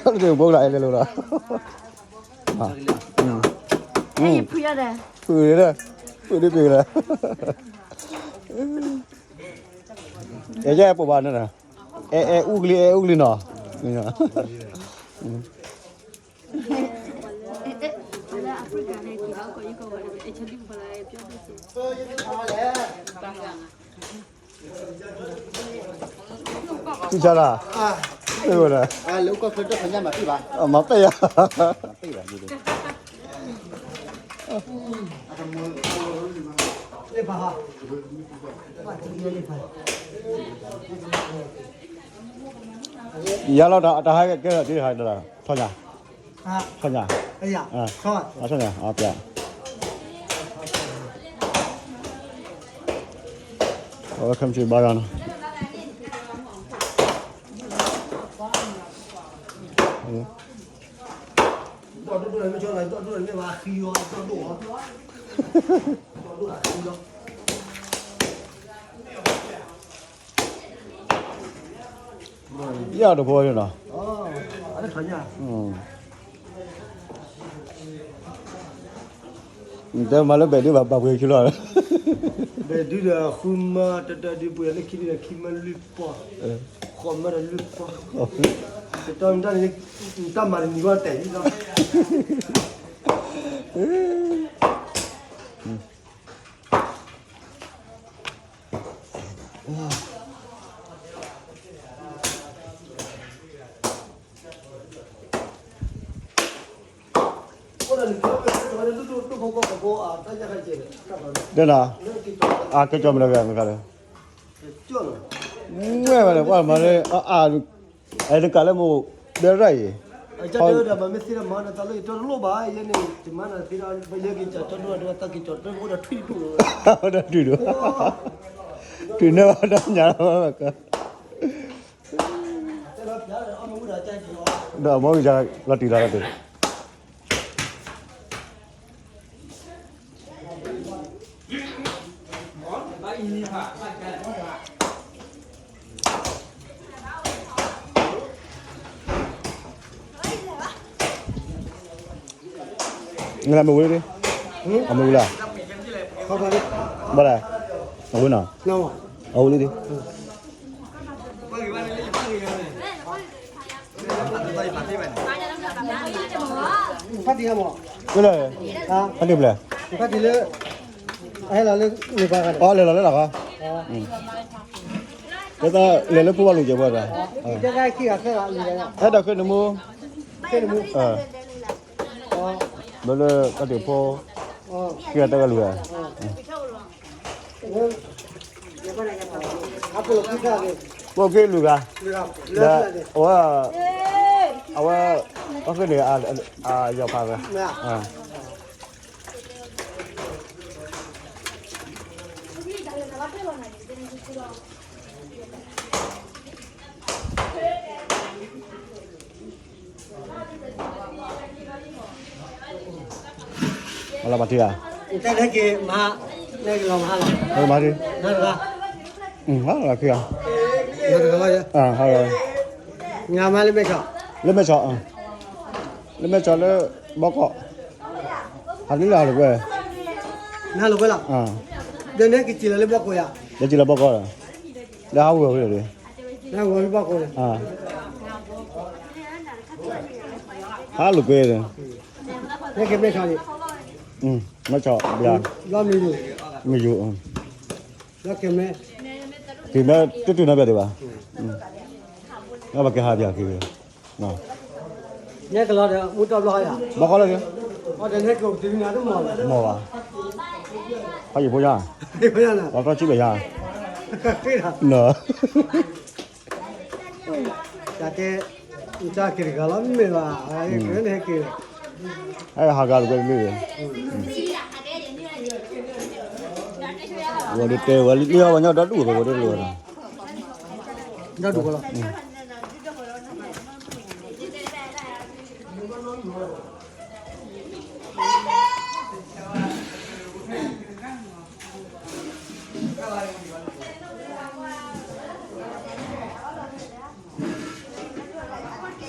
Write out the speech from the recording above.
တၢ်တဘိလၢအဲၣ်လၢလီၤ, ဖုၣ်ဒီး ဖုၣ်ဒီးပ့ၤလၢ, အဲၣ်ယဲၢ်ပိာ်ဘၣ်န့ၣ်, အဲၣ်အဲၣ်အူကလံၤ အဲၣ်အူကလံၤနီၤ, ထံၣ်ဆါလၢ, မၤပဲၢ်ယၤ, ယၤလီၤတၢ် တၢ်ဟးကဲထီၣ် ထီၣ်ညါ, ထီၣ်ညါ, ထီၣ်ညါ, ပျဲ, အဝဲခဲမုၢ်ဆ့ၣ်ဘါယွၤနီၤ. ယၤတဖိန့ၣ်နီၤ, တဲမၤလၢဘဲၣ်ဒုဘၣ် ပာ်ပှ့ၤဆူလီၤ, ဘဲၣ်ဒုဒီးဃုမၢ တတၢၢ်ဒုပှ့ၤလၢခံဒုဒီးခံမၢလွံၢ်ပီၢ်, ဃိးမၢဒီးလွံၢ်ပီၢ်, တတီၤမတၢ်န့ၣ်, တၢ်မၤတနံၤဝဲတဲာ်လံလီၤ. တဲနၤ, အကဲကၠီမ့ၢ်လၢဂၤမ့ၢ်ခါလၢ, မ့ၢ်ဝဲလၢပှၤမၤလၢအအါ, အဲတကးလၢမ့ၢ်, ဘဲရၣ်အံၤ, အကၠီတဲဝဲဒၣ် မၤမ့ၢ်သ့ဒီးမၤဒီးတၢ်လၢယတီတလိၣ်ဘၣ် ယဲန့ၣ် ယမၤနၤသ့ဒီး ယဲက့ၤကၠီတီတလိၣ်ဒီး တၢ်က့ၤကၠီတီအိၣ်ဒီးထွံၣ်တဒူၣ်, အိၣ်ဒီးထွံၣ်တဒူၣ်, ထွံၣ်န့ၢ်ဝဲတၢ်ညါလီၤ, ဒီးအမိၢ်ကစၢ်လီၤတံၢ်လီၤလီၤတံၢ် နမ့ၢ်ဝံၤလံ, အမ့ၢ်ဝံၤလံ, ဘၣ်လဲၣ်, အဝံၤနီၤ, အဝံၤလံ, ဖါတံၢ်ဟဲမး, ဖါတံၢ်ဖဲလဲၣ်, ဖါတံၢ်လၢ, အဟဲလီၤလၢန့ၣ်ပှၤဂၤန့ၣ်, အလဲၤလီၤလၢလီၤခီ, တဲသးလဲၤလၢပူၤဘၣ်လူၤကဲၤပှၤဒီး, ဟဲဒီးဃ့နမူ, ဃ့နမူ, ဘၣ်လၢကတံၢ်ဖိ, ဃ့တၢ်ကလုၢ်, ပအိၣ်က့ၤလူၤဂၤ, ဒီးအဝဲ, အဝဲ, ပှၤဃ့န့ၣ်, အယီၤဖးဝဲ, အလီၤမၤတံၢ်ဧါ, တၢ်လၢက့ၤမၤ, လၢက့ၤလီၤမၤဟါလီၤ, မၤတံၢ်, ဟါလီၤခံဂၤ, ဟါလီၤ, မၤလၢမဲၢ်ဆီ, လၢမဲၢ်ဆီ, လၢမဲၢ်ဆီလၢ, ဘီကီး, ဟးန့ၢ်လၢဟးလိာ်ကွဲ, နဟးလိာ်ကွဲလီၤ, ဒီးနက့ၤလီၤလၢဘီကီးယၤ, လၢက့ၤလၢဘီကီး, လၢဟးဝဲဝဲဒီး, ဟးလိာ်ကွဲဒီး, မဲၢ်ဆီ, မ့ၢ်ယိၤ, က့ၤမဲ, တတုၤနီတဘျီဒံးဘၣ်, ပကဟးပၠးက့ၤ, ဘီကီးလၢ, မ့ၢ်ဘၣ်, ဖးယံာ်ဖိညါ, ပှၤတီဆံဘၣ်ယါ, တၢ်က့ၤတဂၤလီၤမ့ၢ်ဘၣ်, က့ၤန့ၣ်ဟဲက့ၤလီၤ, အဲ ဟးဂၤတကွဲတလၢ ဝဲဒၣ်တဲဝဲလၢအီၤ ပှၤညီဒီဒူၣ် ပဝဲဒၣ်လိာ်ဝဲဒၣ် ဒီဒူၣ်ကလီၤ.